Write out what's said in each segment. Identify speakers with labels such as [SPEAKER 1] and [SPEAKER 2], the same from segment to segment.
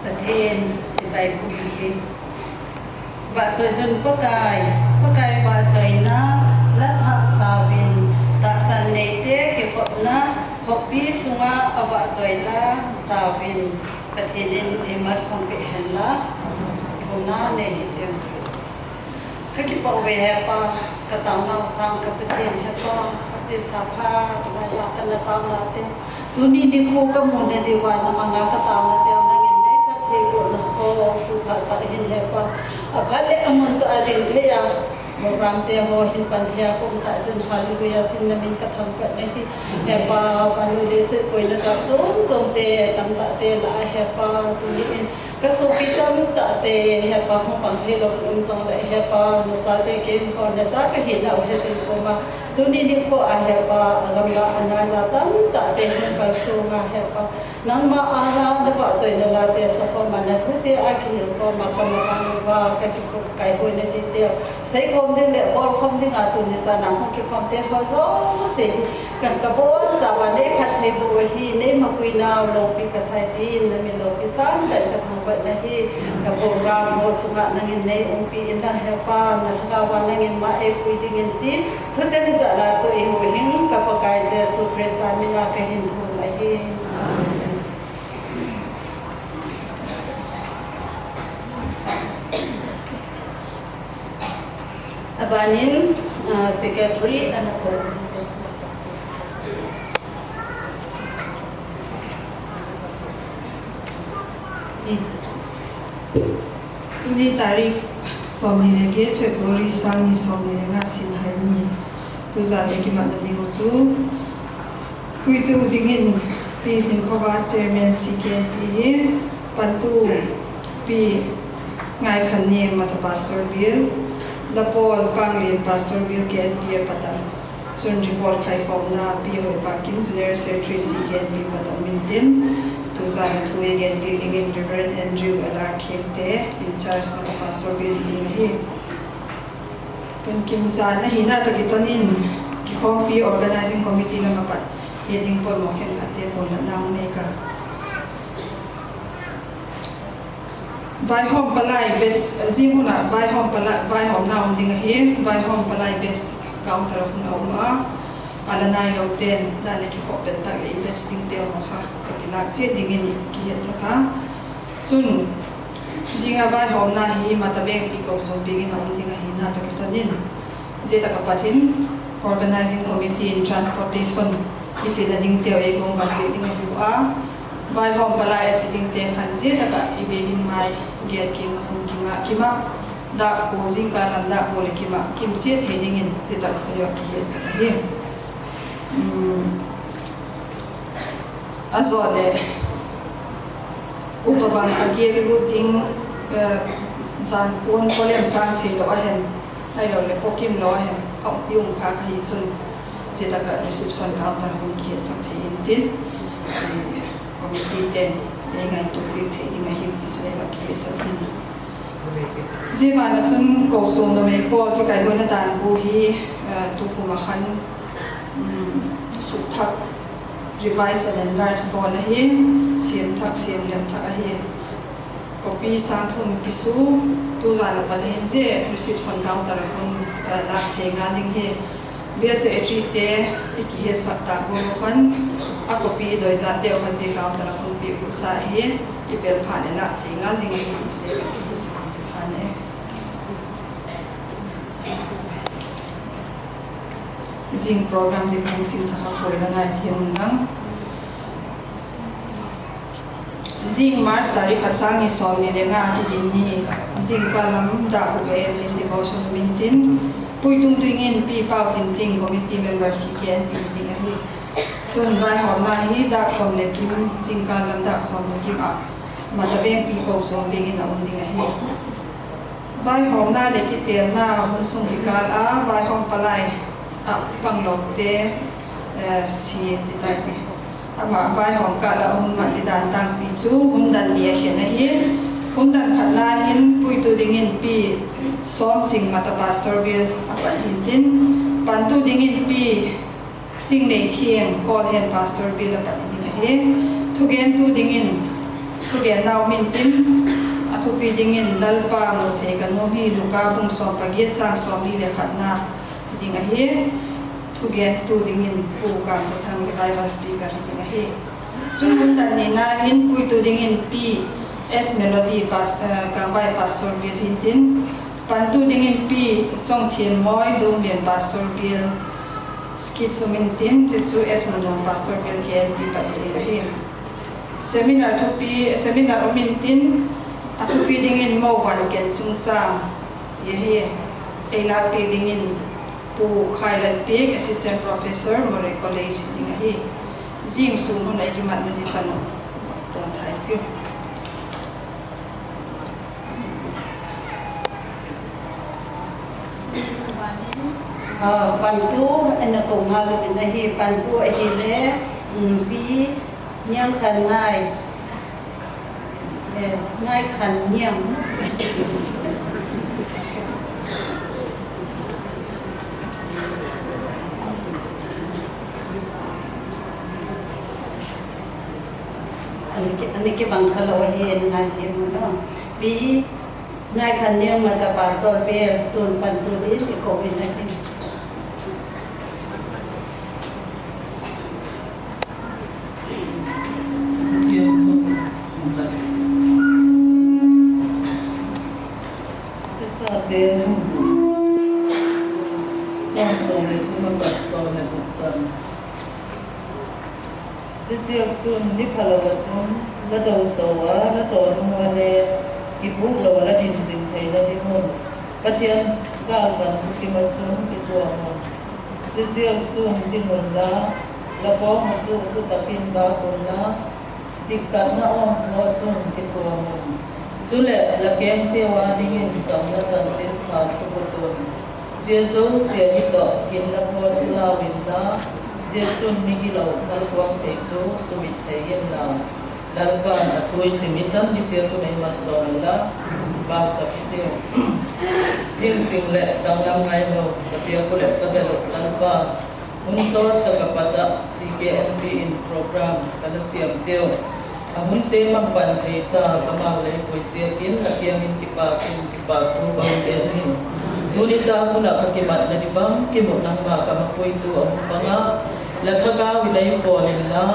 [SPEAKER 1] Pathian chibai buk hi Vahcawizun pakai, pakai vahcawina la thah sau in tahsan nei te ke kawpna khawpi sungah a vahcawi la sau in Pathian in ei malsawm pe hen la thuna nei hi tem. Ka ki paoh ve he pa, ka tang nau sang ka Pathian he pa, a ci sa pha lai la kan na tang la te. Tuni ni khu ka mu ne di wa na manga ka tang na teo nang in nei phat thei ko na ho tu phal tak hin he pa. A phal le amun to a ding thei a program te ho hin pan thea kum ta zin hallelujah tin na min ka tham pat ne hi he pa panu le se koi na ta chom chom te tam ta te la he pa tuni in Ka supi tam ta te he pa hong pang thei lo um zong le he pa na ca te kem ko na ca ka hi lo he cin ko ma tuni ni kho a he pa alam la ana za tam ta te hong kal su nga he pa nangma ala na ba choi na la te sa ko ma na thu te a ki hil ko ma ka ma ka va ka ki ko kai hoi na di te sei khom ding le bol khom ding a tu ni sa na hong ki khom te ho zo se Kan ka bawl cawa nei khat thei bu hi nei mapui nau lo pi ka sai tin na min lo pi sam dan ka thang bat na hi ka program ho sungah nangin nei um pi in la hepa na hlagawa nangin ma ei pui ding in ti thu chen za la chu i hu hing ka pakai Jesu Krista mina ka hin thu ma hi. Abanin secretary an a ko.
[SPEAKER 2] Tuni tarik 21 February sang ni 25 sin hai ni tuzan ekimah na ding cu puitu dingin Pi Hlinkhowa Chairman CKNP hi pantu Pi Ngai Khan nih Mata Pastor Bill, The Paul Panglin Pastor Bill KNP a patan. Cun report khaikhawmnak Pi Hawipa Kim General Secretary CKNP patan min tin. Tuzan a thu i gen bik ding in Reverend Andrew LR Kheng te in charge Mata Pastor Bill ding a hi. Tun kim zan a hi na to ki ton in Kikhawmpi Organizing Committee lam a pat he ding pawl maw khen khat te pawl la nang nei ka. Vaihawm palai batch zing hunah vaihawm palai vaihawm na awm ding a hi vaihawm palai batch counter hun a awm a, a la nai lo ten dan e ki hawh pel tak leh i batch ding te awm kha ka ki lak chiah ding in ki hiah chak a. Chun zinga vaihawm na hi mata veng pi ko zawm bik in a awm ding a hi na to ki tawn in zeta ka pathin organizing committee in transportation i chin a ding teo ei kawng kan peh ding a hu a. Vaihawm palai a chi ding te khan zia takah i biakinn hmai gate king a hun kingah kima dah ku zingka lam dah ku le kima kim cia thei dingin zitak khualiak ki hi a si hi. A zaw le upa bang a gate lut ding zan pawn pawlem cang thei lo a hen hai lo le pawkim lo a hen a um kha ka hi cun Zedak ah reception counter hun khi a sak thei in tin committee ten ei ngai tuk bik thei ding a him ti cu ei khi a sak hin. Zivan ah cun ko sung na mei pawl khi kai hoi na dan bu hi tu kum ah khan suk thak revise and enlarge pawl a hi siam thak siam liam thak a hi copy sang thum kisu tu zan a pal hin je reception counter hun lak thei nga ding hi Biasehṭi te i ki he sak ta bu khan a copy doi zat deuh kha zi counter a hun pi bu sa hi i pel pha le lah thei ngal ding in i chile ki he sak pha ne. Zing program te khong sim thaka khoi la ngai thiam nang. Zing March sarih khat sang ni 25 ki din ni zing ka lam da hu em in devotion min tin puitung tuingin pi pau tin ting committee member CKNP ding a hi chun vai hom na hi dak 11 zing ka lam dak 11 a mataveng pi ko zong bing in a um ding a hi vai hom na le ki tel na hun sung ki kal a vai hom palai a pang lo te si ti tai te Amah vaihawng kah la um mah ti dan tangpi cu humdan mi a khen a hi. Humdan khat lai hin puitu dingin pi Sawm Cing Mata Pastor Bill a panh hin tin. Pantu dingin Pi Ting Nei Thieng Kawl hen Pastor Bill a pan ding a hi. Thugen tu dingin Thugen nau min tin a thupi dingin Lalpa mu thei kan mu hi Luka bung sawmpagiat chang sawmli le khatna ding a hi. Thugen tu dingin Pu Kang Zathang Revival Speaker hi ding a hi. Cun hmun dan nih nain puitu dingin Pi S. Melody Kangvai Pastor Bill hin tin, pantu dingin Pi Cong Thin Mawi Dunglian Pastor Bill Skit zum in tin, cucu S. Manung Pastor Bill KNP pahnih ding a hi. Seminar thupi seminar um in tin, a thupi dingin Mo Van Ken cungcang ti a hi. Eilapi dingin Pu Khai Lal Pik, Assistant Professor, Murray College ding a hi. Zing sum hun ei kimat na ni chan tawn thai pyu.
[SPEAKER 1] Pantu na ko nga lu na hi pantu a hi le pi niang khan ngai ngai khan niang. Ani ke bang khalo hi en ngai thiam mu no. Pi ngai khan niang ma ta pastor bel tun pan tu din i ko in a hi.
[SPEAKER 3] Te Chang 13 a pat 16 cang. Cuciak cun ni phalo ahcun la do so ah la cawn hua le i buh lo la din zing thei la di hmun. Pathian val bantukin ahcun i tuah hmun. Cuciak cun dingun la, la kawng cu thutak in ba kun la, Diktatnak um lo cun ti tuah mun. Cule la keng teo ah dingin cang na cancin kha cu butun. Jezo sia hi to kin la phaw cu lau in la, Jecun ni hi lo thal kuang thei cu sumit thei in la. Lalpa na thui simi cam hi cia tu nei mar so la, bau chap hi teo. Thil sing le danglam ngai lo, ka pia ku le ka belok Lalpa. Hmunsawt takapat ah CKNP in program kan a siam deuh. A hun te mang pan thei ta ka mau lei puisia kin la kiang in kipa kin kipa tu bang en hin. Tuni ta huna ka kimat na di bang kimu nang ma ka mapui tu a hun banga la thaka winai pawl in la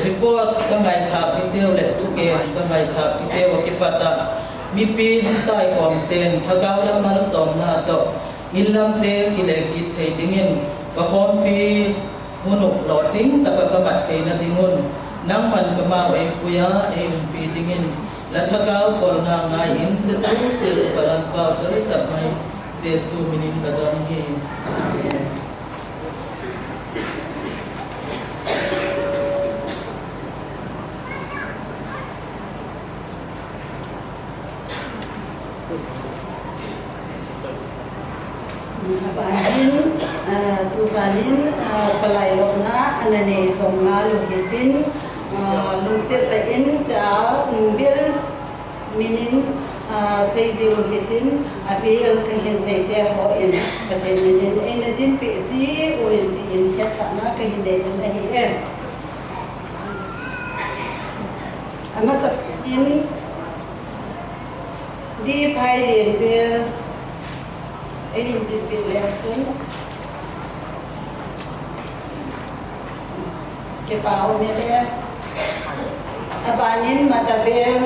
[SPEAKER 3] report ka ngai tha pi teu le tu ke ka ngai tha pi teu a kipat ah mipi hun tai kom ten thakau la mal som na to Inlam te ki le ki thei dingin ka hawmpi hunuk hlawhtling taka ka mat thei na dingun nangman ka mau ei puia ei umpi dingin la thakau kawlna ngai in Jesu sil chu ka lan pau tari tak mai Jesu minin ka dam hi. Amen.
[SPEAKER 1] Abanin tuzan in palai lawmnak an nei thawng nga lungkit in lungsir tein ca bil min in seizi lungkit in a bil ka hin sei te ho in Pathian min in ei na din pe si ulin ti in het sakna ka hin dei zin a hi em. A hmasa in Di phai len vel ei in din bil le ahcun ke pau me le a ban in mata vel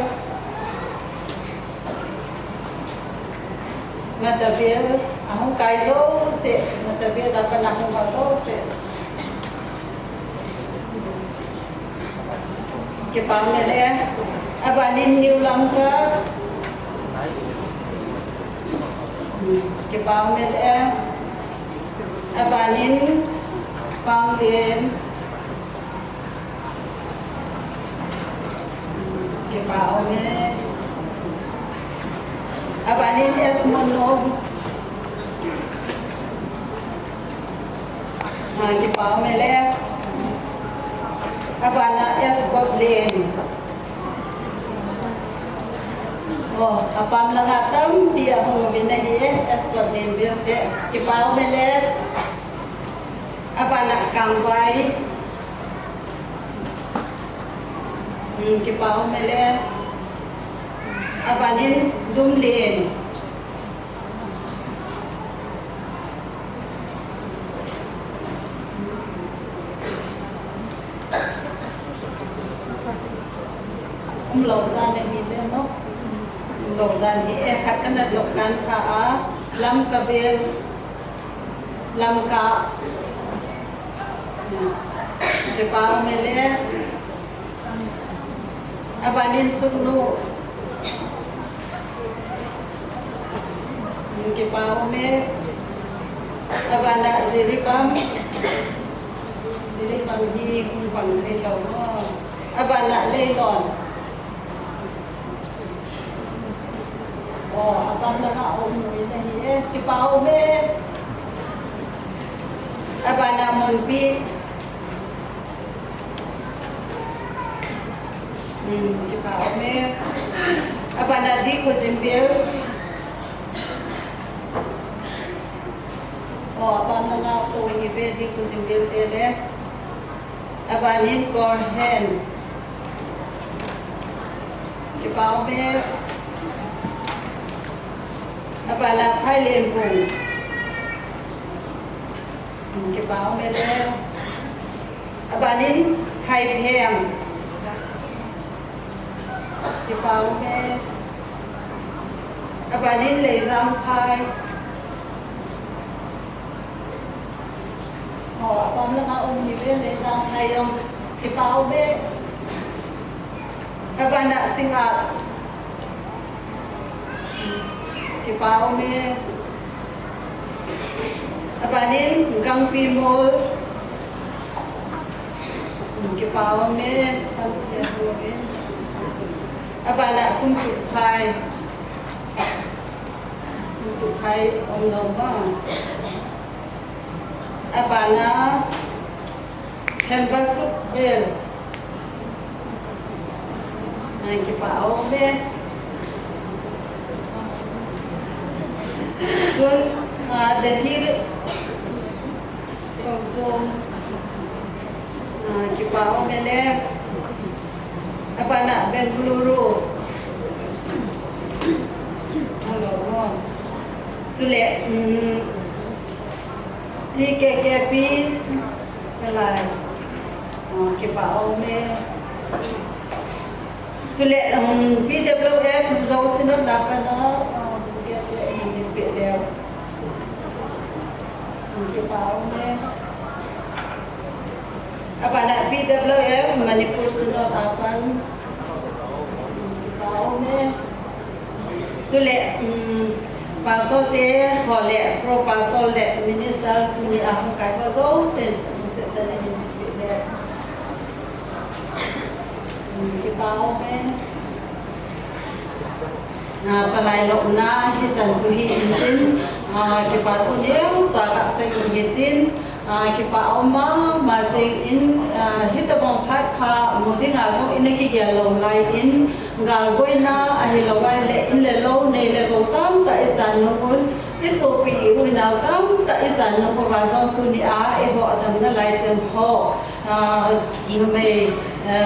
[SPEAKER 1] mata vel a hung kai zo se mata vel a pan a hung ma zo se Ke pang ne le a ban in new lam ka ke pang ne le a ban in pang len ke pao ne a ban in es mon no Ki pao me le a ban ah S god len. Oh, a pam langa tampi a hung bin na hi S god len vialte. Ki pao me le. Aban ah kangvai ki pau mele aban in dumlen um lo dan le hi le mo um lo dan hi e khat kan na chok kan kha a lam ka bel lam ka ke pa me le abanin suknu ke pa me abana ziripam ziripam hi kung pang thei lo mo abana leilon Oh, apam laka om mui na hi e ki pau me abana mon pi ki pau me abana di ko zimbel Oh, apam laka ko hi be di ko zimbel te le abanin kor hen ki pau me abana phai len bung ki pau me le abanin khai phem ki pau me abanin lei zam phai Oh, apam laka om ni be lei zam phai yong ki pau be Abana singat ki pau me abanin gangpi mol ki pau me abana sumtuk phai sumtuk phai om lo ba abana hemba suk bel ki pau me Cun Delhi kong ki pau me le abana Bengaluru hello cule CKKP kalai ki pau me cule PWF zo sinot na pa no ki pau me Apana PWF Manipur sinot apan ki pau me cule pastor te ho le pro pastor le minister tuni a hung kai pa zo sen se tan in le ki pau me palai lo na hi tan chu hi in tin ki pa thu niam cha ka seng hi tin ki pa oma ma seng in hi ta bong phat pha mu ding a zo in ki gel lo lai in gal goi na a hi lo wai le in le lo nei le go tam ta i chan no kun i so pi u naw tam ta i chan no ko wa zo tu ni a e ho adam na lai chen ho mei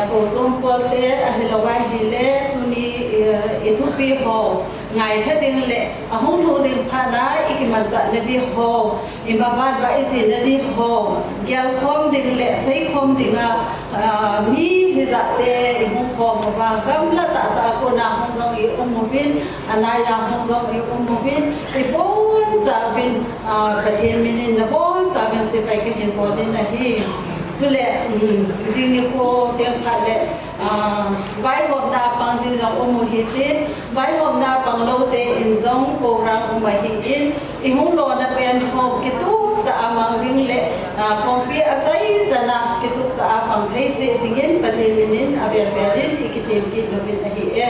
[SPEAKER 1] ko chom pol te a hi lo wai hi le tu ni i thu pi ho ngai the ding le a hung thu ding pha na i ki man cha ne di ho i ma ba ba i chi ne di ho gyal khom ding le sei khom ding a mi hi za te i hung khom ba gam la ta ta ko na hung zong i um mu bin anaya hung zong i um mu bin i bon cha bin Pathian min in na bon cha bin che pai ka hin bon in na hi chule jing ni ko tiang phat le vai hom na pang ding zong um hi tin vai hom na pang lo te in zong program um hi in i hung lo na pen hom ki tu ta amang ding le kompi a chai chana ki tu ta a phang thei che dingin Pathian min in a bel belin ikitim ki lovin a hi e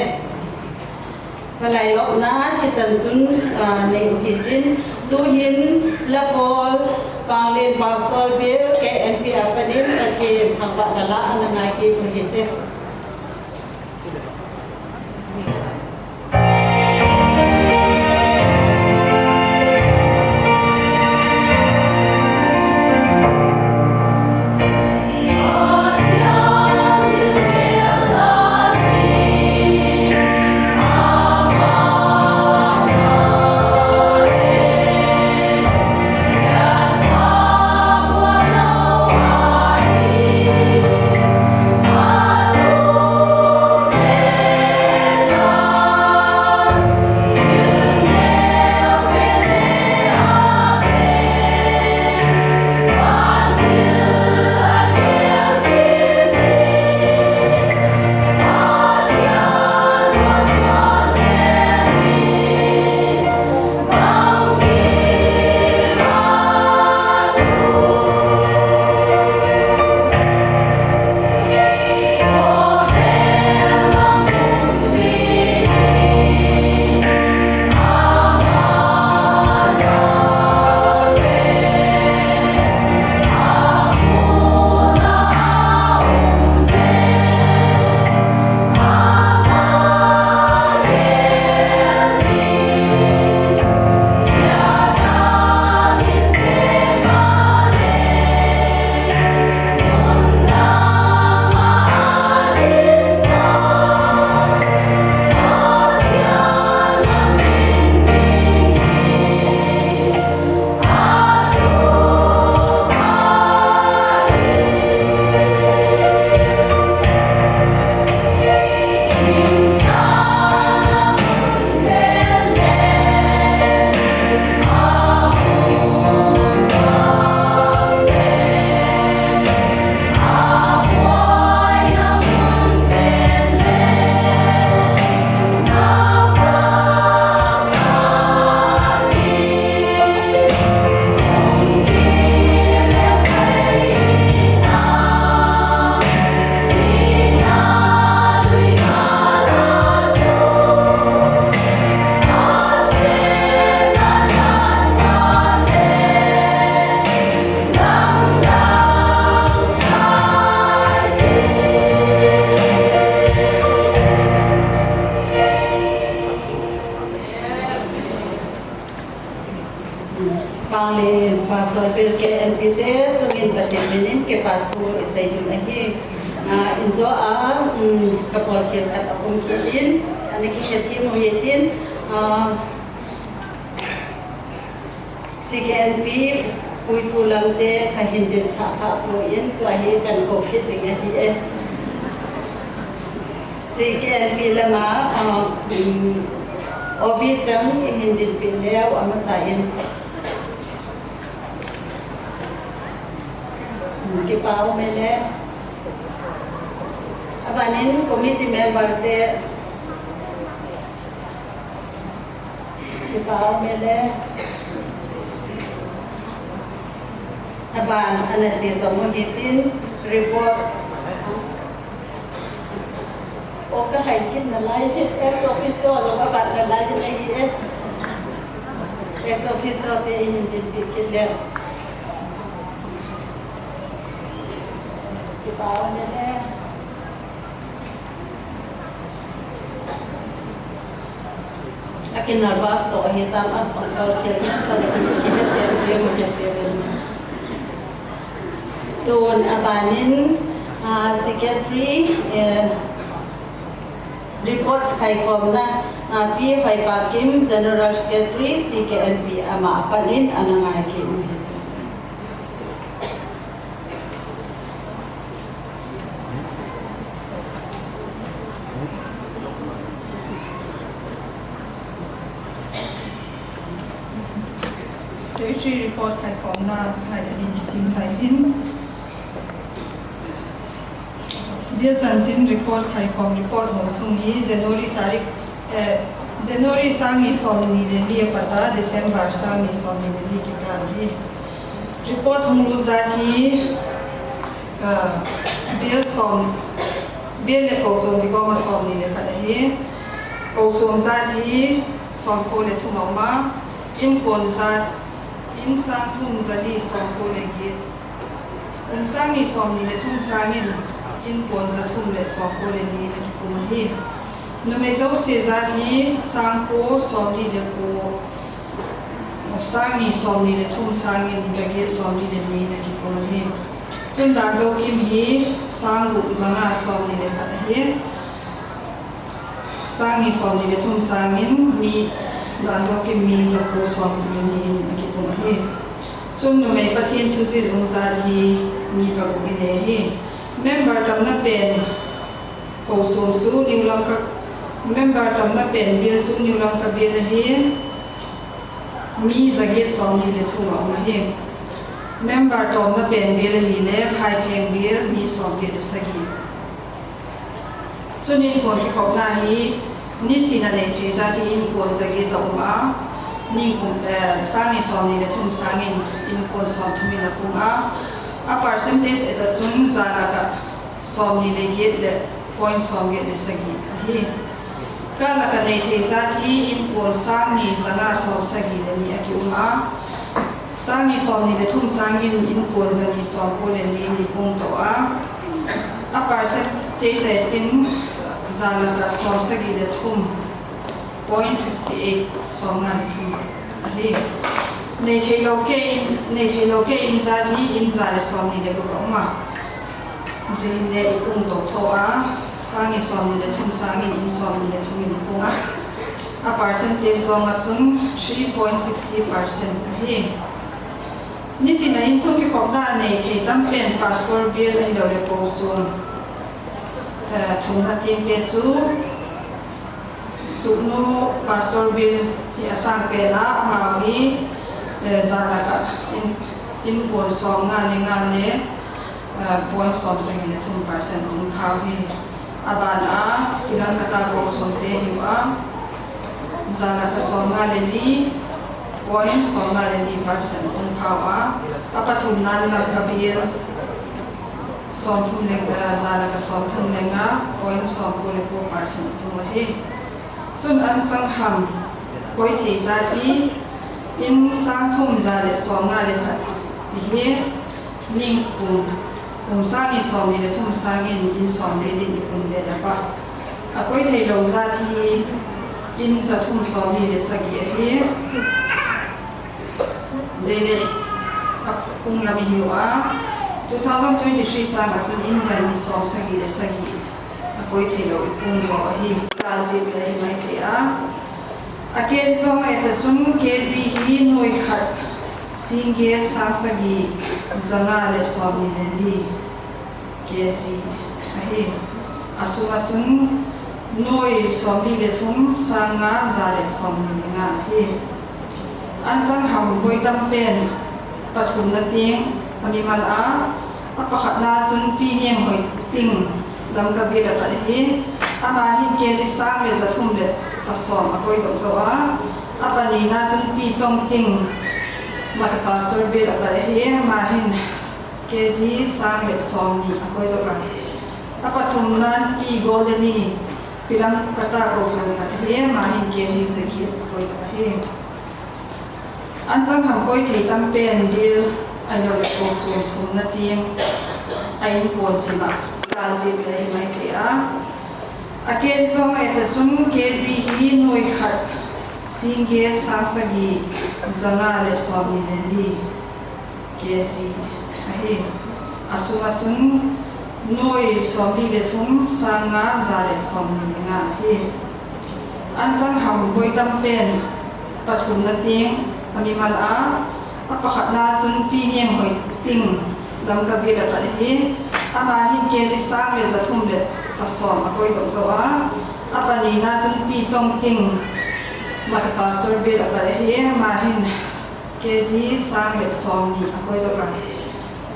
[SPEAKER 1] Palai lawmhnak hi tan cun nei uhit in tuhin Lapawl Panglin Pastor Bill KNP apanin Pathian thangvah lala an ngai ki uhit e. Pastor Bill KNP te chungin Pathian min in ke pa thu i sei dun a hi. In zo a ka pawl thil khat a um ki in ani ki khet hi mu hi tin CKNP puitu lam te kha hin din sa kha pu in tua hi kan ko phit ding a hi e. CKNP lama obi chang hin din pin leo amasa in ki pau me le abanin committee member te ki pau me le aban ana chi zomo hi tin reports o ka hai kin na lai ex officio lo aban na lai na hi e ex officio te hin din pi kin le ki pau me le akin nervous to hi tam a control thil hian ta le ki het te te mo het te tun abanin secretary reports khai khom na pi hoi pa kim general secretary CKNP ama panin anangai ki
[SPEAKER 2] Secretary report khaikhawmna ngaihtuahin ki singsaih in Bill chanchin report khaikhawm report hawng chung hi January tarik January sangi 24 a pat a December sangi 24 ki tan hi. Report hung lut zat hi bill sawm bill le ko cawm ti kong a 21 a hi. Ko cawm zat hi 93 a um a, inn kawn zat inn 324. Kum sangi 23 sangin inn kawn 394 a ki kum a hi. Numei zo se zat hi sangkaw 49. Sangi 23 sangin zagil 44 na ki pawl hi. Cun Dan Zo Kim hi sangruh 521 a hi. Sangi 23 sangin mi Dan Zo Kim mi zaku 94 na ki pawl hi. Cun numei Pathian thuzil ungzal hi mi paruk i ne hi. Member tamnak pen ko sawm cu New Langka member tamnak pen bill cu New Langka bill a hi. Mi zagil 23 a um hi. Member tawmna pen bil a hi le phaipheng bil mi sawm a sagi. Cunin kawn ki kop na hi ni sin a nei thei zat hi in kawn zagil a um a ning kum sangi 23 sangin in kawn 30 in a pung a a percentage eta cun zana ka 48 le point 8 le sagi a hi. Karlak a nei thei zat hi inn pawl sangmi 574 a ki um a sangmi 23 sangin inn pawl 194 ni pung to a a percentage in zalaka 83.58 53 a hi. Nei thei lo ke in nei thei lo ke in zat hi in za le sawm ni le ruk a um a zin le i pung to tho a Sangi 23 sangin in 23 in pung a a percentage zong ahcun 3.60% a hi. Nisin a in chung ki khawk nei thei tam pen pastor bill ai lo le ko cun thum na tin pe cu suknu pastor bill hi asang pe la amau hi zalaka in in kawn sawm nga le nga le point 73% tung phau hi aban a kilang kata ko som te hiu a zala ka 54 point 54% tung phau a apathum nan lam ka bil 35 le zala ka 35 point 94% tung hi. Cun an chang ham koi thei za hi in sang thum za le 51 hi ning kum kum sangi 23 sangin in sawm le din i pum le dapa a koi thei lo zat hi in 346 a hi. Zeile a Pung lam i hiu a, 2023 sangah cun inn zai mi sawm sagi le sagi a koi thei lo i pung zaw a hi. Ral zip le hi mai thei a. A kezi zong e ta cun kezi hi nuai khat singge sang sagi 124 kezi a hi. A sung ah cun nuai 43 sanga 145 a hi. An cangham voi tam pen pathum na ting a mimal ah a pakhatnak cun pi neng hoi ting lam ka bil a kal hi amah hin kezi 137 a koi dok zo a a panina cun pi chong ting mah pastor bil a kal hi amah hin kezi 110 a koi dok a a pathum nan pi goldeni Pilang kata ko cu na hi mah hin kezi saki koi ta hi. An chang ham koi thei tam pen bil ai lo le ko cu thum na ting ai in pon sima ral zip le hi mai thei a. A kezi zong e ta chung kezi hi noi khat singge sang sagi 124 kezi a hi. A sung ahcun nuai 43 sanga 145 hi. An cangham voi tam pen pathum na ting a mimal ah a pakhatnak cun pi neng hoi ting lam ka bil a kal hi amah hin kezi 137 a koi dok zo a a panina cun pi chong ting mah pastor bil a kal hi amah hin kezi 110 a koi dok a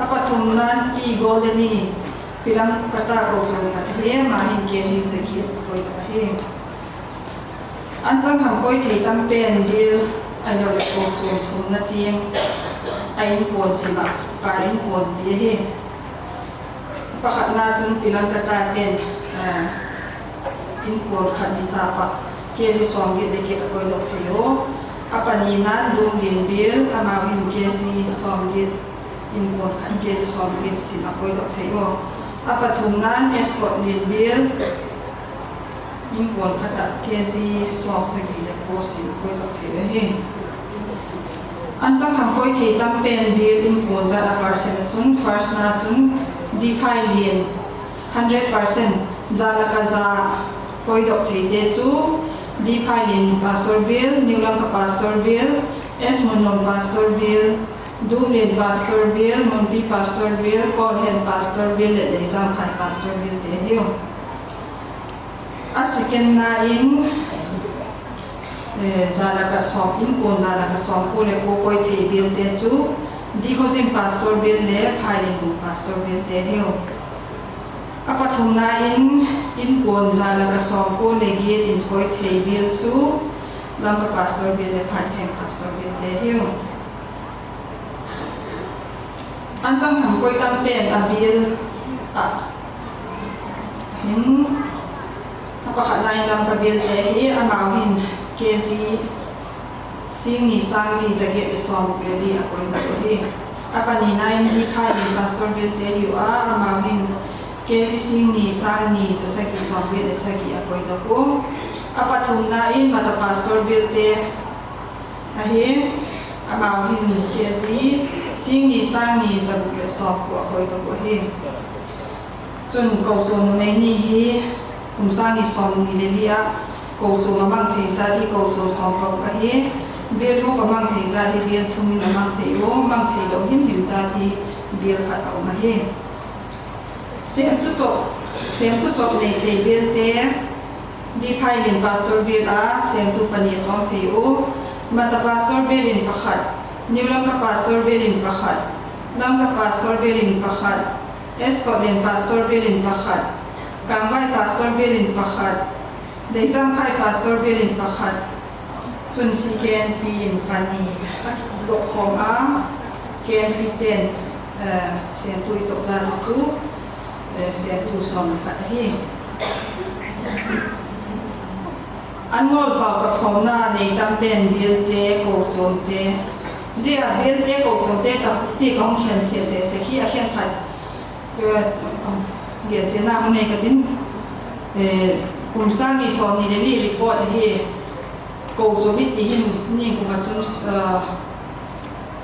[SPEAKER 2] A pathum nan pi goldeni pilang kata ko cu na hi mah hin kezi saki koi ta hi. An chang ham koi thei tam pen bil ai lo le ko cu thum na ting ai in pon sima par in pon ti hi. Pakhat na cun pilang kata ten in pon khat ni sa pa kezi som ge de ke koi dok thayo. A pani nan dum lin bil ama hin kezi som ge in pawl kha ke 20 sin a koi dok thei aw. A pathum nan escort lin bil in pawl khat ah kg 10 sagi le ko sin a koi dok thei ve hi. An chang hang koi thei tam pen bil in pawl zat a percent cun first na cun di phai lin 100% za laka za koi dok thei te cu di phai lin pastor bill New Lanka pastor bill S Munlom pastor bill Duhlian Pastor Bill, Hmunpi Pastor Bill, Kawlhen Pastor Bill le Leizangphai Pastor Bill te hi um. A second nain zalaka sawm in kawn zalaka sawm ku le ku koi thei bill te cu Dihozim Pastor Bill le Phailin Pastor Bill te hi um. A pathum nain in kawn zalaka sawm ku le gate in koi thei bill cu Langka Pastor Bill le Phaipeng Pastor Bill te hi um. An canghang koi tam pen a bil ah hin a pakhat nain lam ka bil te hi a mau hin kz singni sangmi zaget le sawm le li a koi na hi a pani nain hi khai in pastor bil te hi a a mau hin kz singni sangni zasaki sawm le saki a koi na ku a pathum nain mata pastor bil te Ahi a mau hin kz singni sangni zabuk le sawm ku a hoi tuk hi. Cun ko cu mei ni hi kum sangi sawm ni le li ah ko cu a mang thei zat hi ko cu sawm ko a hi bial hu ka mang thei zat hi bial thum in a mang thei u mang thei lo him him zat hi bial khat a um a hi. Sem tu cop sem tu cop nei thei bial te Diphailin pastor bill ah semtu pahnih a cawng thei u. Mata pastor bill in pakhat, New Lamka pastor bill in pakhat, Lamka pastor bill in pakhat, Escort in pastor bill in pakhat, Kangvai pastor bill in pakhat, Leizangphai pastor bill in pakhat, cun CKNP in pahnih a bawk a KNP ten semtu i cawh zat cu semtu 11 hi. An ngawlpau cakhawmnak nei tam ten bialte ko cawnte zia bialte ko cawnte tak ti kong khen se se se khi a khen khat lian che na nei ka tin kum sangi so ni le li report hi ko chomit ti hin ning kuma chun.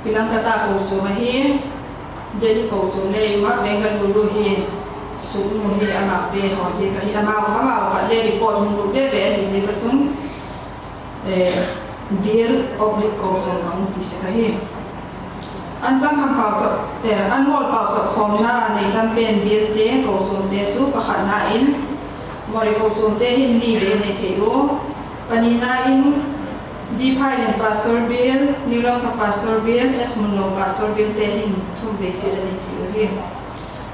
[SPEAKER 2] Pilangkata ko chunga hi Delhi ko chung le ima Bengaluru hi suknu hi amah ve ho zi ka hi amau amau pa le report hung lu ve ve ani zi ka chung bill oblique ko chung ka ti se ka hi an chang ham pau chak an ngol pau chak khom na nei tam pen bill te ko chung te chu pakhat na in mori ko chung te hin ni ve nei thei u pani na in D Phailin Pastor Bill, Nilawngka Pastor Bill, S Munlawng Pastor Bill te hin thum ve cil an i ti rih.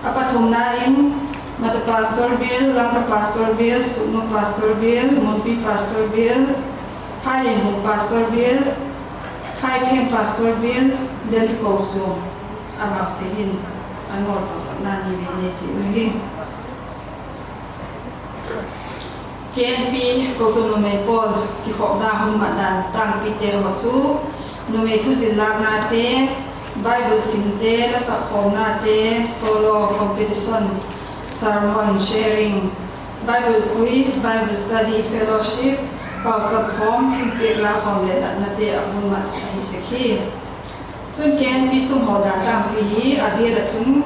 [SPEAKER 2] A pathumnak in Mata Pastor Bill, Langka Pastor Bill, Suknu Pastor Bill, Munpi Pastor Bill, Phailin Hung Pastor Bill, Phaipheng Pastor Bill, Delhi ko cu amah si hin an ngol ko cang na ni ve ne ti rih. KNP Kocung numei pawl kikhawhnak hmunhma dan tangpi te ho cu numei thuzin laknak te, Bible sim te, hlasak khawmnak te, solo competition, sermon sharing, Bible quiz, Bible study, fellowship, paucap khawm, thingpek lakhawm le datnak te a hmunhma hi si khi. Cun KNP sungho dan tangpi hi a bia ahcun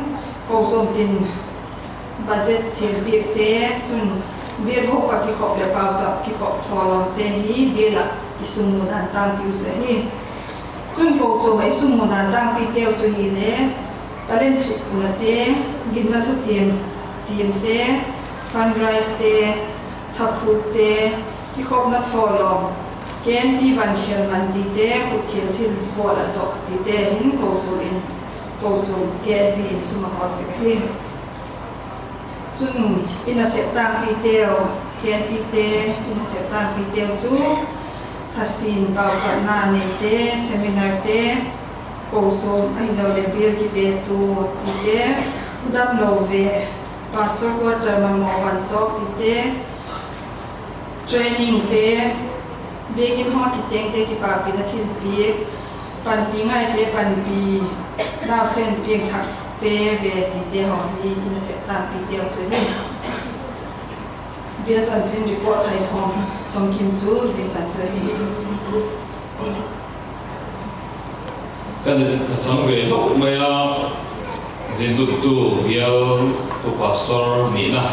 [SPEAKER 2] kocung tin Budget chim bik te cun biakhawk a kikhawp le paucap kikhawp thaw te hi bill ah i sungmu dan tangpi cu hi. Cun kawcawm i sungmu dan tangpi teo cu hi le talent chuk pula te, gimna thu tim tim te, fundraise te, thaphruk te, kikhawp na thaw lawng, ken pi van khel man ti te, kutkhel thil pawl a zawh ti te hin kawcawm in kawcawm ken pi in sum a hawl sek hi. Cun inn a sertangpi teo, kenpi te inn a sertangpi teo cu thasin paucahnak nei te, seminar te, kawcawm a ilo le bill ki pe tu ti te, dam lo ve pastor quarter mamawh van cawk ti te, training te, biakinn hong ki cheng te ki pa pin a thil pi, panpi ngai te panpi, nausen piang thak te ve ti te ho hi in a set tan pi teo chu ni. Bia chanchin report thai khom chong kim chu zing chan chu hi.
[SPEAKER 4] Kan chang ve hlauh mai a, zintuttu bial tu pastor nihna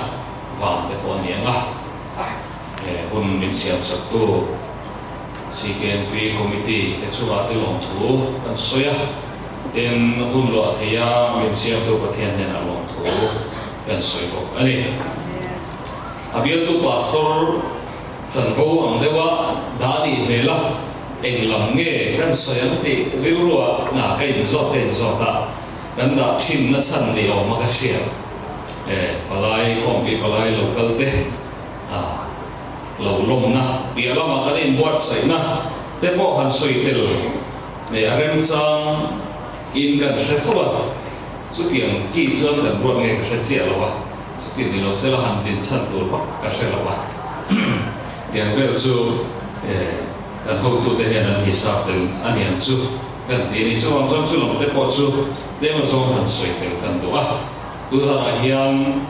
[SPEAKER 4] vang te pawh a ni ang a, hun min siamsaktu CKNP Committee te chungah te lawmthu kan sawi a, tin hun luah theia min siamtu Pathian hnenah lawmthu kan sawi bawk a ni. A bialtu Pastor chanvo ang deuha dah nih hmel a, eng lam nge kan sawi ang tih rilruah hna ka inzawt ka inzawt a, kan dah thin na chhan ni awm a ka hria. Palai khawmpui palai local te a. Lo lawmna piah lama kan inbuatsaihna te pawh han sawi tel nei a remchang in kan hre tho a, chutiang ki chuan kan ruat nge ka hre chiah lo a, chutiang ni lo sela han din chhan tur vak ka hre lo a. Tiang vel chu kan hotute hian an hisap tel a niang chu kan ti a ni. Chuvang chuan chu lam te pawh chu tlem azawng han sawi tel kan duh a, tuzanah hian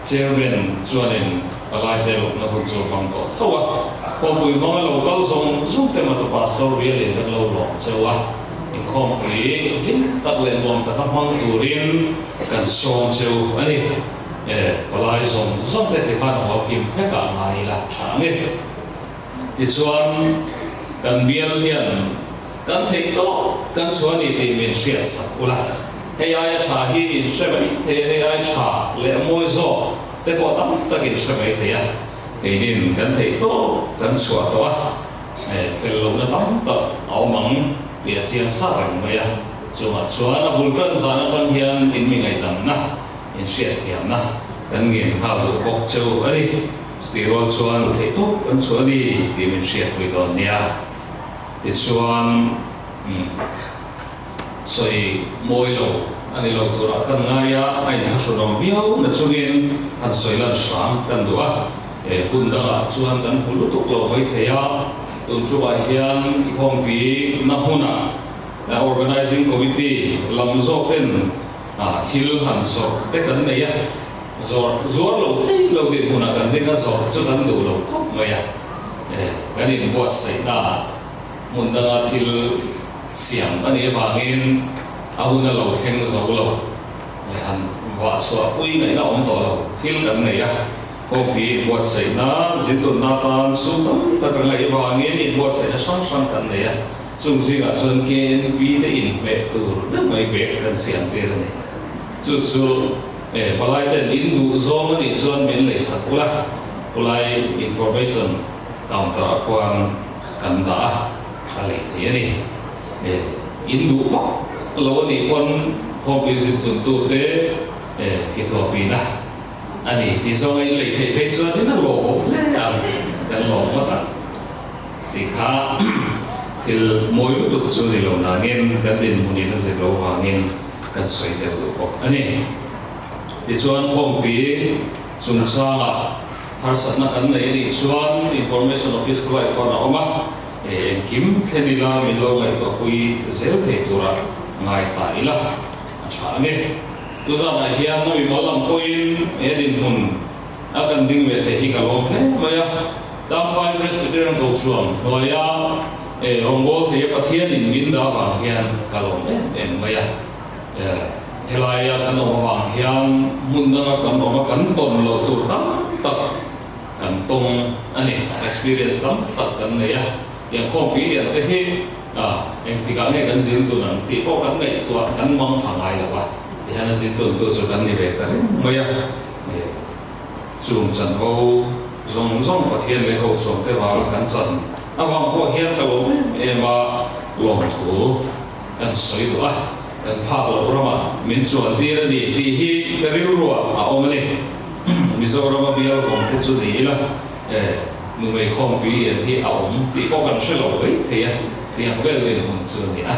[SPEAKER 4] Chairman chuanin palai te lawmna hun chu a hmang tawh tho a, khawmpui hmanga lo kal zawng zawng te mah Pastor Rialin kan lo lawm cheu a, inkhawmpui hlim tak leh nuam taka hmang turin kan sawm cheu a ni. E, palai zawng zawng te tikhan a hual kim vek ah ngai ila tha ang e. Tichuan kan bial hian kan theih tawh kan chhuah a ni tih min hriatsak ula. Hei aia tha hi in hre mai thei a, hei ai tha leh mawi zawk te pawh tam tak in hre mai thei a, keinin kan theih tawp kan chhuah tawh a, fel lohna tam tak a awm ang tih a chiang sa reng mai a, chungah chuan a bul tan zan atang hian in mi ngaihdamna, in hriatthiamna kan ngen nghal duh bawk cheu a ni. Chutih rual chuan theih tawp kan chhuah a ni tih min hriatpui dawn nia. Tichuan umm. Sawi mawi lo a ni lo turah kan ngai a, a inthlahrunawm viau na chungin han sawi lan hram kan duh a. He hun dangah chuan kan hmu lutuk lo mai thei a, tun chungah hian i khawmpi na hmunah Organizing Committee lam zawk ten thil han zawrh te kan nei a, zawrh zuar lo thei lo dinhmunah kan ding a, zawrh chu kan duh lo khawp mai a, kan inbuatsaihnaah hmun danga thil. siam a nih avangin a hun a lo thleng zo lo. Han vah chhuah pui ngaihna awm tawh lo thil kan nei a, kawngpui inbuatsaihna, zintunna atan sum tam tak a ngaih avangin inbuatsaihna hrang hrang kan nei a, chung zingah chuan KNP te inhmeh tur deuh mai bag kan siam tir a ni. Chu chu palai ten in duh zawng a nih chuan min lei sak ula, khulai information counter ah khuan kan dah a, a lei thei a ni. In duh vak lo a nih pawn khawmpui zin tuntu te ti thuahpin a a ni tih zawnga in lei theih phei chuan in a lawmawm hle ang, kan lawm ngawt ang tih kha thil mawi lutuk chu ni lo nangin kan dinhmun in a zir lo vangin kan sawi tel duh bawk a ni. Tichuan khawmpui chungchangah harsatna kan nei a nih chuan Information Office khawlai khuan a awm a. Engkim thlen ila min lo ngaihtuahpui zel thei tura ngai ta ila a tha a ni. Tuzanah hian a mimal lam pawhin he dinhmun a kan ding ve thei hi ka lawm hle mai a. Tampai Presbyterian Kohhran hnuaia rawngbâwl theia Pathianin min dah vang hian ka lawm em em mai a. Helaia kan awm avang hian hmun danga kan awm a kan tawn loh tur tam tak Kan tawng a ni, experience tam tak kan nei a, tiang khawmpui lian te hi engtikah nge kan zin tun ang tih pawh kan ngaihtuah kan mang pha ngai lo a, tihian a zin tun tu chu kan ni ve ta reng mai a, chung chanvo zawng zawng Pathian leh ho chuang te vanga kan chan avang pawh hian ka lawm em em a, lawmthu kan sawi duh a, kan phak loh ramah min chuan tir a ni tih hi ka rilruah a awm a ni. Mizorama bial vawng te chu ni ila nu meikhawmpui lian hi a awm tih pawh kan hre lo mai thei a, tiang vel dinhmun chu a ni a.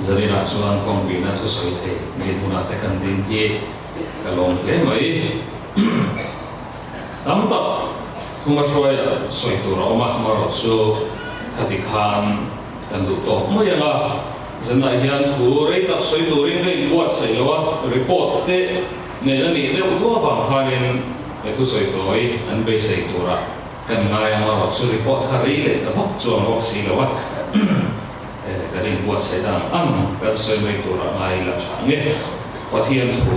[SPEAKER 4] Zaninah chuan kawngpuina thusawi thei dinhmunah te kan ding hi ka lawm hle mai. Tam tak thunga hruaia sawi tur a awm a, amaherawh chu khati khan kan duh tawk mai ang a. Zanah hian thu rei tak sawi turin ka inbuatsaih lo a, report te nen a nih deuh duah vang khanin he thusawi tawi an beisei turah kan ngai ang erawh chu report kha rei leh ta vak chuang bawk si lo a, kan inbuatsaih dan ang kan sawi mai turah ngai la tha nge Pathian thu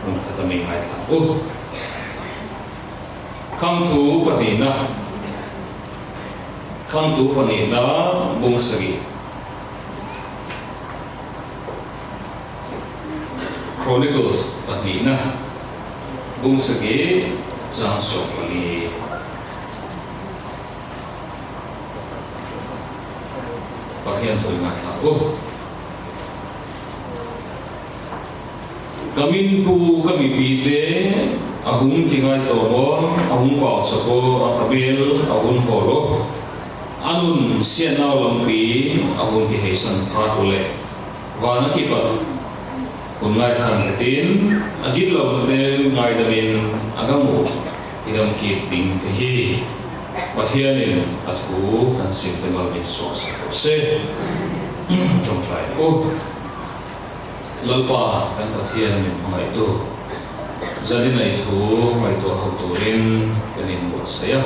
[SPEAKER 4] hmun khat a mi ngaithla ang u. Khamthu pahnihna Khamtu pahnihna bung sarih. Chronicles pahnihna bungsagi chang 14. Pathian thawi ngaithla u. Ka min pu ka mipi te a hung ki ngai tawh maw, a hung pau chak u, a ka bel a hun hawl u. A nun sianau lampi a hun ti heisan phat u le van a kip a hun ngaithlan khatin a kip lo na te ngaidamin a ga mu i dam kip ding te hi Pathianin a thu kan sim te mal min sawh sak rawh se. Tawngtai u. Lalpa kan Pathian min hmangaihtu Zaninai thu ngaihtuah ho turin kan inbuatsaih a.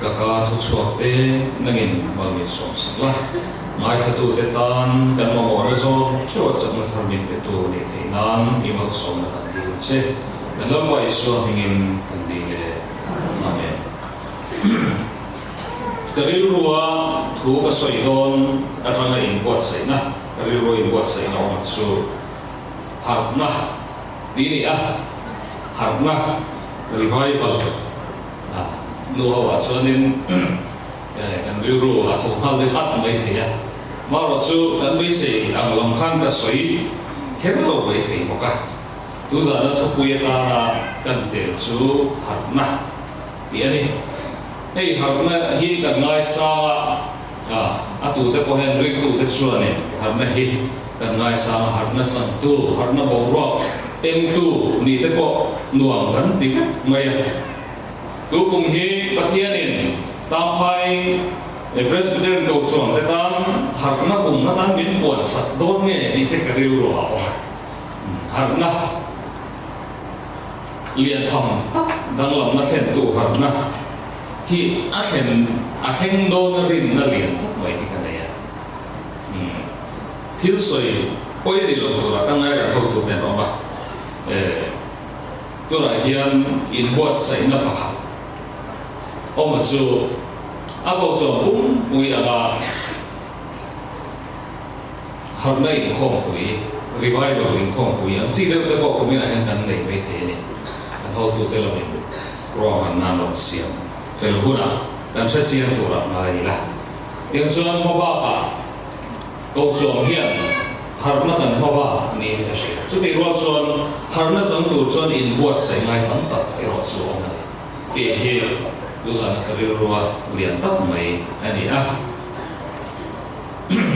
[SPEAKER 4] Ka ka thu chhuak te nangin mal min sawmsak la, ngaithlatute tan kan mamawhna zawng theuh a chakna thar min petu nih theih nan i malsawmna kan dil che. Kan Lalpa Isua hmingin kan dil e. Amen. Ka rilrua thu ka sawi dawn atanga inbuatsaihna, ka rilrua inbuatsaihna awm chu harhna tih a ni a, harhna, revival, A nu ho ah chuanin kan rilru a tho nghal deuh at mai thei a, marawh chu kan beisei ang lam khan ka sawi kher lo mai thei bawk a. Tuzana thupui atana kan tel chu harhna tih a ni. Hei harhna hi kan ngaisang a, a tute pawh hian ringtute chuanin harhna hi kan ngaisang a, harhna changtu, harhna boruak tengtu nih te pawh nuam kan ti vek mai a. Tu kum hi Pathianin Tamphai Presbyterian ko chuang te tan harhna kum atan min puan sak dawn nge tih te ka rilru a awm a. Harhna lian tham tak danglamna thlentu harhna hi a thlen a thleng dawn a rinna lian tak mai hi ka nei a. Thil sawi pawi a ni lo turah ka ngai reng hotu te an awm a, tunah hian inbuatsaihna pakhat awm a chu a ko chuan pumpui anga harhna inkhawmpui, revival inkhawmpui ang chi deuh te pawh kuminah hian kan nei maithei a ni. Kan hotute lamin ruahmanna an rawn siam fel hunah kan hrechiang turah ngai ila. Tiang chuan hma bakah ko chuang hian harhna kan hma bak niin ka hria. Chutih rual chuan harhna chang tur chuan inbuatsaih ngai tam tak erawh chu a awm a ni. Tih hi tuzana ka rilrua lian tak mai a ni a.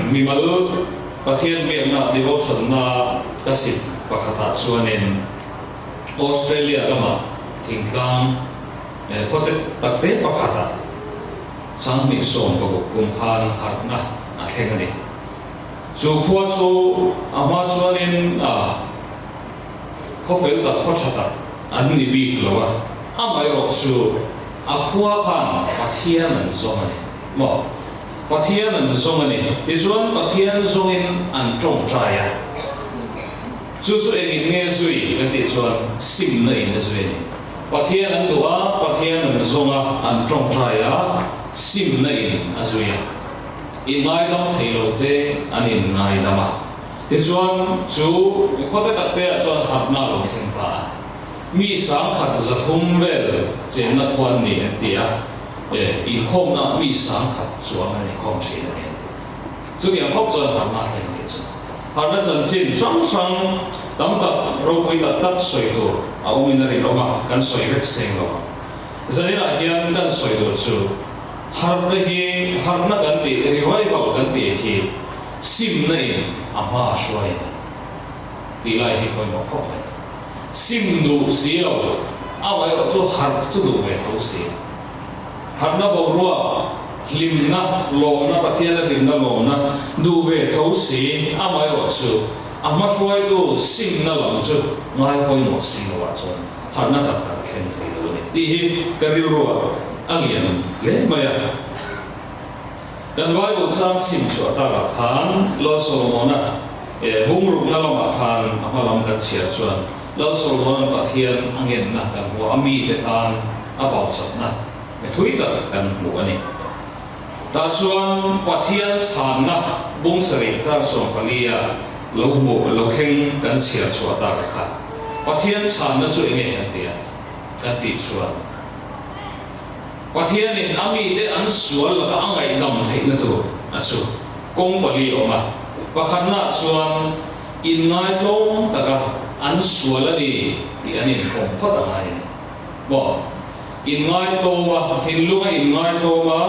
[SPEAKER 4] Mimal Pathian biakna devotion-na ka sip pakhatah chuanin Australia lama thingtlang khawte takte pakhatah Sanghnih 16 kum khan harhna a thleng a ni. Chu khua chu a hma chuanin a khaw fel tak, khaw tha tak an ni bik lo a, amaherawh chu a khua khan Pathian an zawng a ni. Maw? Pathian an zawng a ni. Tichuan Pathian zawngin an tawngtai a. Chu chu engin nge zui kan tih chuan simna in a zui a ni. Pathian an duh a, Pathian an zawng a, an tawngtai a, simna in a zui a. In ngaidam thei lo te an in ngaidam a. Tichuan chu khawte tak te ah chuan harhna a lo thleng ta a. Mi 300 vel chenna khua an ni an ti a, inkhawmna mi 10,000 chuang an inkhawm thin a ni an ti. Chutiang khawp chuan harhna a thleng nih chu. Harhna chanchin hrang hrang tam tak ropui tak tak sawi tur a awmin a rinawm a, kan sawi vek seng lo ang. Zaninah hian kan sawi tur chu harhna hi harhna kan tih, revival kan tih hi simna in a hma a hruai a ni tih lai hi pawimawh khawp mai. Sim duh si lo, amaherawh chu harh chu duh ve tho si. Harhna boruak, hlimna, lawmna, Pathiana hlimna, lawmna duh ve tho si, amaherawh chu a hmahruaitu simna lam chu ngai pawimawh si lo ah chuan harhna tak tak a thleng thei lo a ni tih hi ka rilruah a lian hle mai a. Kan Bible chang sim chhuah takah khan Lal Solomona bungrukna lamah khan a hma lam kan chhiar chuan Lal Solomona'n Pathian a ngenna kan hmu a, a mite tan a bauchakna thui tak kan hmu a ni. Tah chuan Pathian chhanna bung sarih chang 14 a lo hmu lo thleng kan chhiar chhuah takah khan Pathian chhanna chu enge kan ti a kan tih chuan, Pathianin a mite an sual laka a ngaihdam theihna tur a chu kawng pali a awm a. Pakhatnaah chuan inngaithlawm taka an sual a ni tih an inpawm phawt a ngai a ni. Maw? Inngaithlawma, thinlunga inngaithlawma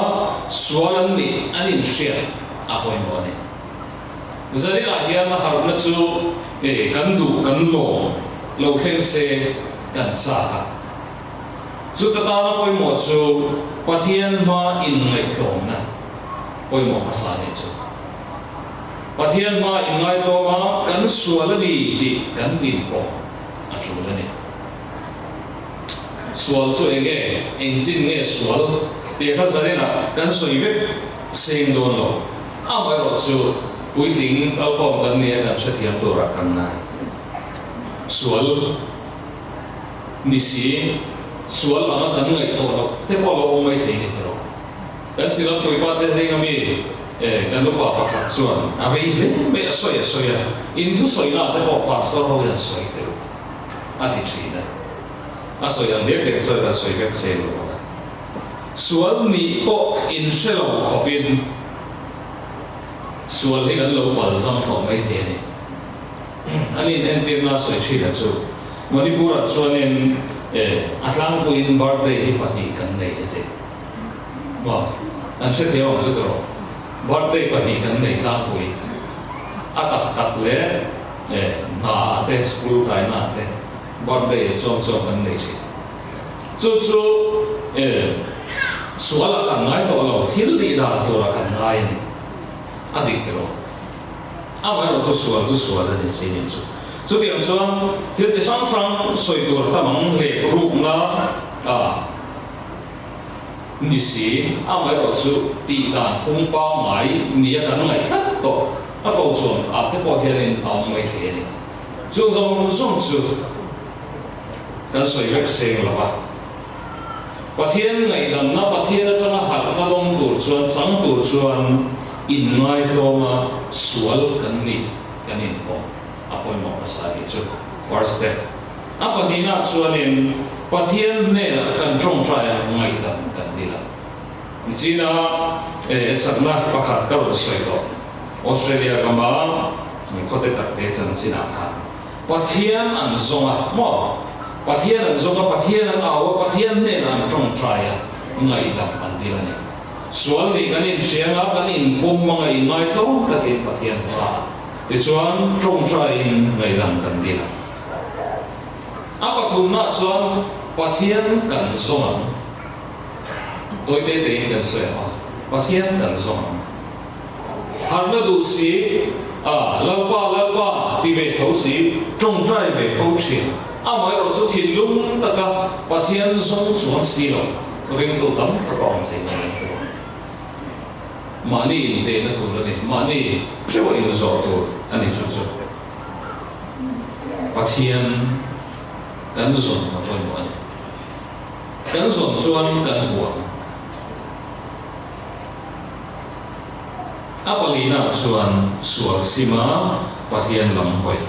[SPEAKER 4] sual an nih an inhriat a pawimawh a ni. Zaninah hian a harhna chu kan duh kan lawm lo thleng se kan chak a. Chuta tana pawimawh chu Pathian hma inngaihtlawmna pawimawh hmasa a nih chu. Pathian hma inngaitlawm a, kan sual a ni tih kan inpawh a tul a ni. Sual chu eng nge? Eng chin nge sual? Tih kha zaninah kan sawi vek seng dawn lo. Amaherawh chu puitling kalkhawm kan nia kan hrethiam turah kan ngai. Sual. Ni si, sual anga kan ngaihtuah loh te pawh lo awm mai thei ni tiraw? Kan silam puipa te zinga mi kan upa pakhat chuan a vei hle mai a sawi a sawi a, in thusawi na te pawh pastor ho hian sawi teh u a ti thin a. A sawi ang dek dek chuan kan sawi vek seng lo ang a. Sual nih pawh in hre lo khawpin sual hi kan lo palzam tawh mai thei a ni. An in entirna sawi thin a chu Manipur ah chuanin a tlangpuiin birthday hi pahnih kan nei heti maw an hre thiam ang chu tiraw birthday pahnih kan nei tlangpui a tak tak leh hna ah te school kaina ah te birthday chuang chuang kan nei thin chu chu sual ah kan ngai tawh lo thil tih dan tur ah kan ngai a ni a dik tiraw. Amaherawh chu sual chu sual a ni si nih chu. Chutiang chuan thil chi hrang hrang sawi tur tam ang leh rukna a ni si. Amaherawh chu tih dan phung pangngai nia kan ngaih tlat tawh. A ko chuan ah te pawh hianin a awm mai thei a ni. Chung zawng zawng chu kan sawi vek seng lo a. Pathian ngaihdamna, Pathian atanga harhna dawng tur chuan, chang tur chuan inngaithlawma sual kan nih kan inpawm a pawimawh hmasa tih chu first step. A pahnihna chuanin Pathian hnenah kan tawngtaia ngaihdam kan dil a. Nichina etsakna pakhat ka rawn sawi tawh, Australia rama khawte takte chanchinah khan Pathian an zawng a maw? Pathian an zawng a, Pathian an au a, Pathian hnenah an tawngtai a, ngaihdam an dil a ni. Sual nih kan inhriang a, kan inpawm anga inngaithlawm takin Pathian hmaah tichuan tawngtaiin ngaihdam kan dil a. A pathumnaah chuan Pathian kan zawng ang. Tawi te tein kan sawi ang a, Pathian kan zawng ang. Harhna duh si, a, Lalpa, Lalpa ti ve tho si, tawngtai ve fo thin. Amaherawh chu thinlung taka Pathian zawng chuan si lo, ringtu tam tak a awm thei lo ang tih. Mahni intehna tur a ni, mahni theuha inzawh tur a ni chu chu. Pathian kan zawn a pawimawh a ni. Kan zawn chuan kan hmu ang. A palina chuan sual sima Pathian lam hawi.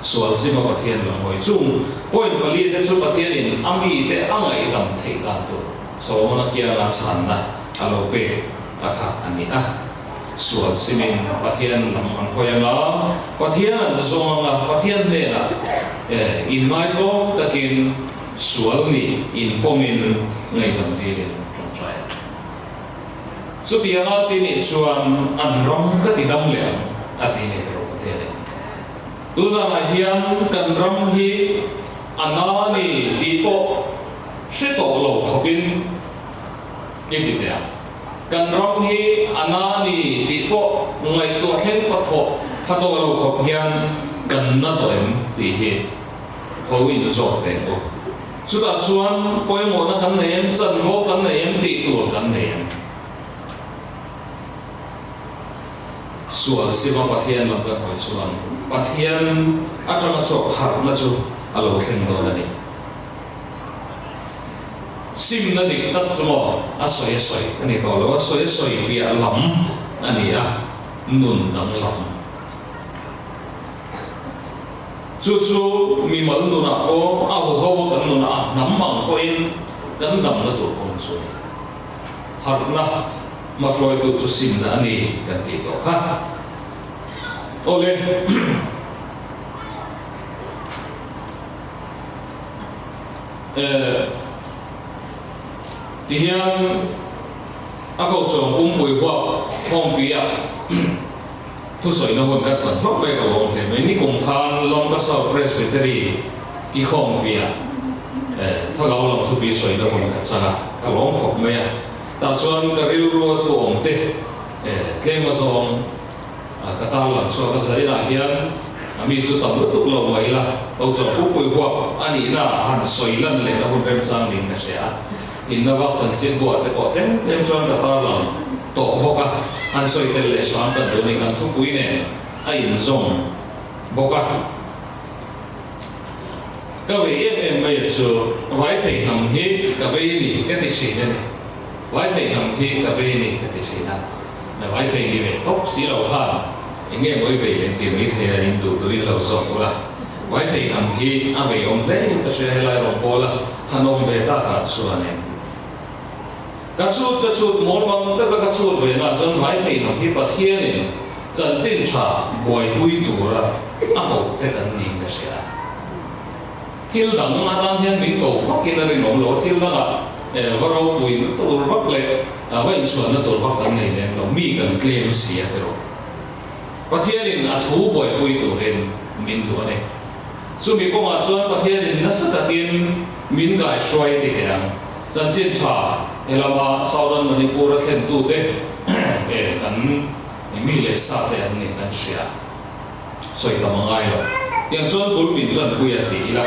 [SPEAKER 4] Sual sima Pathian lam hawi. Chung point palite chu Pathianin a mite a ngaihdam theih dan tur Solomona kianga chhanna a lo pek a kha a ni a. Sual simin Pathian lam an hawi anga, Pathian an zawng anga, Pathian hnenah inngaithlawm takin sual nih inpawmin ngaihdam dilin tawngtai a. Chutianga ti nih chuan an ram ka ti dam leh ang, a ti ni tawh Pathianin. Tuzanah hian kan ram hi a na ni tih pawh hre tawh lo khawpin i ti teh ang. Kan ram hi a na ni tih pawh ngaihtuah thleng pathawh pha tawh lo khawp hian kan na tawh em tih hi ho inzawt teh u. Chutah chuan pawimawhna kan nei em, chanvo kan nei em tih tur kan nei em? Sual sima Pathian lam kan hawi chuan Pathian atanga chhuak harhna chu a lo thleng dawn a ni. Simna dik tak chu maw a sawi a sawi a ni tawh lo, a sawi a sawi piah lam a ni a, nun danglam. Chu chu mimal nunah pawh a huho a kan nunah a hnam ang pawhin kan damna tur kawng chu a ni. Harhna hmahruaitu chu simna a ni kan tih tawh kha. Awle. Eh, tihian a ko chuang pumpui huap khawmpuiah Thusawina hun kan chan hlauh mai ka lawm hle mai. Nikum khan Lawngka South Presbytery i khawmpuiah Thagau lam thupi sawina hun ka chan a, ka lawm khawp mai a. Tah chuan ka rilru a thu awm te tlem a zawng ka tarlang chhuak a, zainah hian a mi chu tam lutuk lo mai la, ho chuan pupui huap a nihna han sawi lan lehna hun remchang niin ka hria a. Inna vak chanchin buah te pawh tlem tlem chuan ka tarlang tawh bawk a, an sawi tel leh hram kan duh a ni, kan thupui nen a inzawm bawk a. Ka vei em em mai a chu Vaiphei hnam hi ka vei ni ka ti thin a ni, Vaiphei hnam hi ka vei ni ka ti thin a, Vaiphei ni ve tawp si lo khan eng nge mawi vei leh ti mai thei a in duh duhin lo zawk ula, Vaiphei hnam hi a vei awm hle in ka hria helai rawn pawl a han awm ve takah chuanin. Ka chhut ka chhut mawl mang taka ka chhut ve na chuan Vaiphei hnam hi Pathianin chanchin tha buaipui tura a koh te kan niin ka hria. Thil dang atan hian min ko vakin a rinawm lo a, thil dangah va ropui na tur vak leh va inchhuanna tur vak kan nei lem lo, mi kan tlem si a tiraw. Pathianin a thu buaipui turin min duh a ni. Chumi kawngah chuan Pathianin nasa takin min kaihruai ti teh ang. Chanchin tha helama Southern Manipur a thlentute kan mi leh sa te an ni kan hria. Sawi tam a ngai lo. Tiang chuan bul min tanpui a ti ila.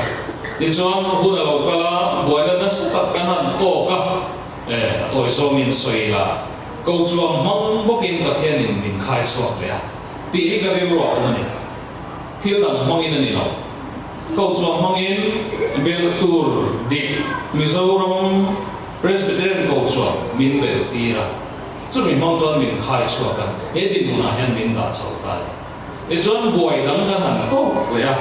[SPEAKER 4] Tichuan hun a lo kal a, buaina nasa tak kan han tawk a, a tawi zawngin sawi ila. Ko chuang hmang bawkin Pathianin min khai chhuak leh a. Tih hi ka rilru a awm a ni. Thil dang hmangin a ni lo. Ko chuang hmangin belh tur dik Mizoram Presbyterian ko chuan min belh tir a, chumi hmang chuan min khai chhuak a, he dinhmunah hian min dah chho ta a ni. Tichuan buai dang kan han tawk leh a,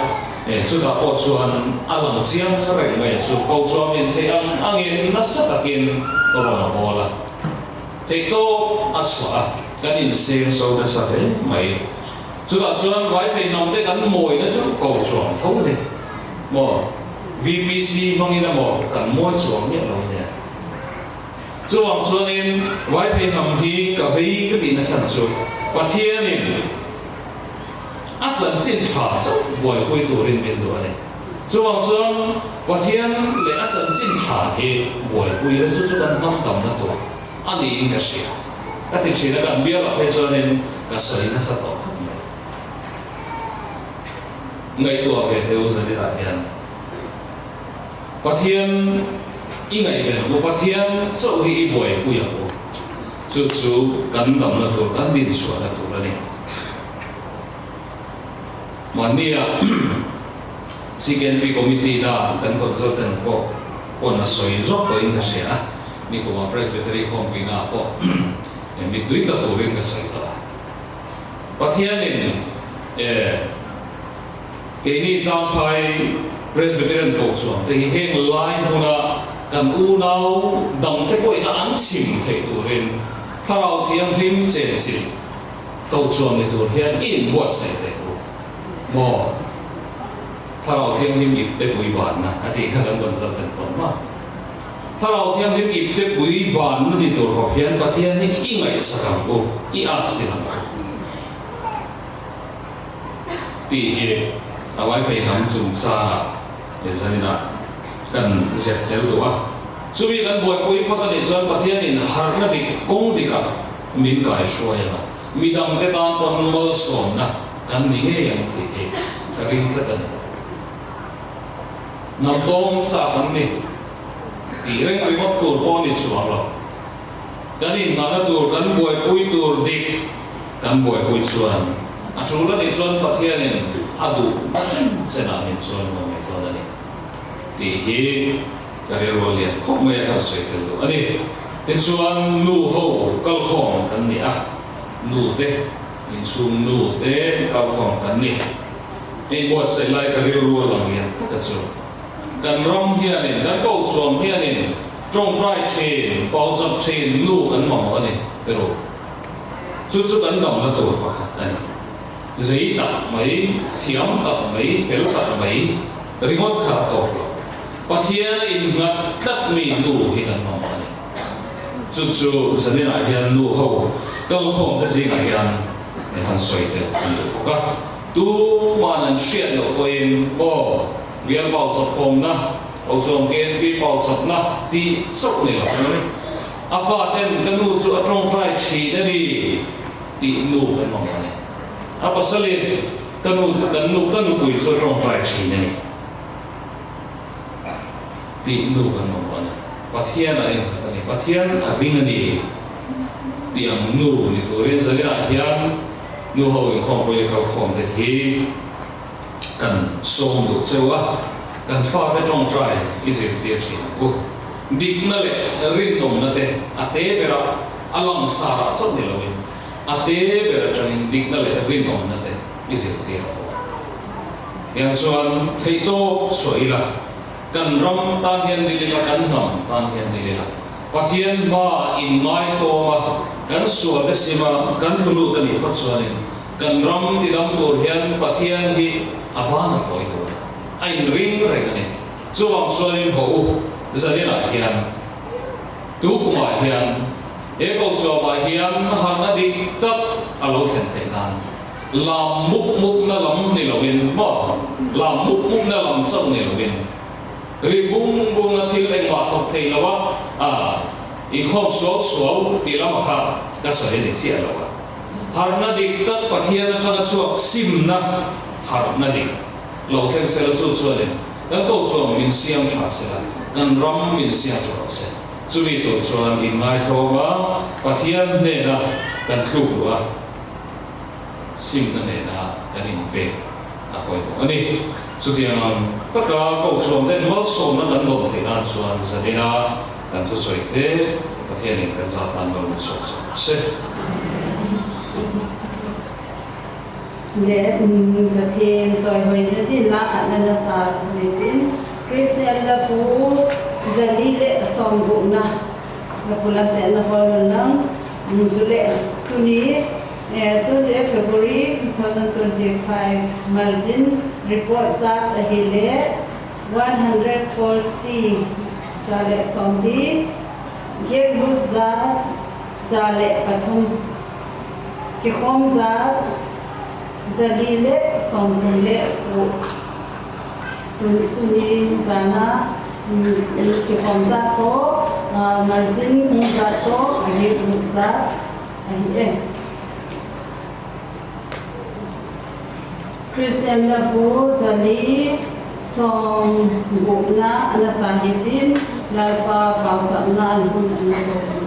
[SPEAKER 4] chutah pawh chuan a lang chiang reng mai a chu ko chuan min theih ang angin nasa takin rawn a bawl a, theihtawp a chhuah a, kan inseng so nasa hle mai. Chutah chuan Vaipei hnam te kan mawina chu ko chuang tho a ni maw? VPC hmangin emaw kan mawi chuang miah lo ania. Chuvang chuanin Vaipei hnam hi ka vei ka tihna chhan chu Pathianin a chanchin tha chauh buaipui turin min duh a ni. Chuvang chuan Pathian leh a chanchin tha hi buaipui la chu chu kan hnam damna tur a niin ka hria. Ka ti thin a, kan bialah phei chuanin ka sawi nasa tawh khawp mai. Ngaihtuah ve teh u Zalila hian Pathian i ngaihven ang u, Pathian chauh hi i buaipui ang u, chu chu kan damna tur, kan dinchhuahna tur a ni. Mahnia CKNP Committee na kan consultant pawh pawn a sawi zawk tawhin ka hria a, Nikuma Presbytery khawmpuina ah pawh mittui tla turin ka sawi tawh a. Pathianin keini Tangphai Presbyterian Kohchuan te hi heng lai hmuna kan unau dangte pawhin a an chhim theih turin Thlarau Thianghlim chenchilh Kohchuan ni tur hian i inbuatsaih teh u maw? Thlarau Thianghlim ipte pui banna a tih kha kan consultant pawn maw? Thlarau Thianghlim ipte pui banna ni tur khawp hian Pathian hi i ngaihsak ang u, i atchilh ang u tih hi a Vaiphei hnam chungchangah leh zaninah kan zep tel duh a. Chumi kan buaipui phawt a nih chuan Pathianin harhna dik kawng dikah min kaihruai ang a, midangte tan pawn malsawmna kan ni ngei ang tih hi ka ring tlat a ni. Hnam tawng chak an ni tih reng ringawt tur pawh a ni chuang lo. Kan inngahna tur, kan buaipui tur dik kan buaipui chuan a tul a nih chuan Pathianin a duh na chen chenah min chuan maw mai dawn a ni tih hi ka rilru a lian khawp mai a, kan sawi tel duh a ni. Tichuan nu ho kalkhawm kan ni a, nu te, inchhung nu te kalkhawm kan ni. Hei buatsaih lai ka rilru a lang lian tak a chu. Kan ram hianin, kan kochhuam hianin tawngtai thin, pauchap thin nu kan mamawh a ni tiraw? Chu chu kan damna tur pakhat a ni. Zei tak mai, thiam tak mai, fel tak mai ringawt kha a tawk lo. Pathian a innghat tlat mi nu hi kan mamawh a ni. Chu chu zaninah hian nu ho kalkhawmte zingah hian han sawi tel an duh bawk a. Tuman an hriat loh pawhin aw, bial pau chawpkhawmna, Auchawm KNP pau chawpna tih chauh ni lo. A faten ka nu chu a tawngtai thin a ni tih nu kan awm a ni. A pasalin ka nu kan nu ka nupui chu a tawngtai thin a ni tih nu kan awm a ni. Pathian a engkhat a ni, Pathian a ring a ni tih ang nu ni turin zaninah hian Nu ho inkhawmpui a kalkhawm te hi kan sawm duh cheu a, kan fate tawngtai i zirtir thin ang u. Dikna leh rinawmna te a te berah a langsarah chauh ni loin a te ber atangin dikna leh rinawmna te i zirtir ang u. Tiang chuan theihtawp chhuah ila, kan ram tan hian dil ila, kan hnam tan hian dil ila. Pathian hma inngaithlawm a, kan sual te sim a, kan thu lut a nih phawt chuanin kan ram tidam tur hian Pathian hi a ban a tawi tur a inring reng a ni. Chuvang chuanin haw u, zaninah hian, tu kumah hian, he kochhuamah hian harhna dik tak a lo thlen theih nan lam mup mupna lam ni loin maw, lam mup mupna lam chauh ni loin, Ri bung bung a thil engmah thawk thei lo a, a inkhawm suau suau tih lamah kha ka sawi a ni chiah lo a. Harhna dik tak Pathian atanga chhuak simna harhna dik lo thleng sela chu chuanin kan ko chuan min siam tha sela, kan ram min siam tha rawh se. Chumi tur chuan inngaithlawm a, Pathian hnena kan thluk luh a. Simna nena kan inpek a pawimawh a ni. Chutiang ang taka kohhruam ten malsawmna kan dawn theih nan chuan zanina kan thusawi te Pathianin kan zat nan lo min sawm sawm rawh se.
[SPEAKER 1] Leh Pathian chawihawina din la khatna nasa nitin Kristian la pu zali leh sawmruhna la pu la hmehna hawl rawn lang chu leh tuni Tute February 2025 margin report zat a hi leh 140 140 Geklut zat 103 Kikhawm zat 436 Tuni zan ah kikhawm zat pawh margin hung zat pawh a geklut zat a hi e. Kristian hlabu 490 a nasa hitin Lalpa vauchakna an hun an la bo.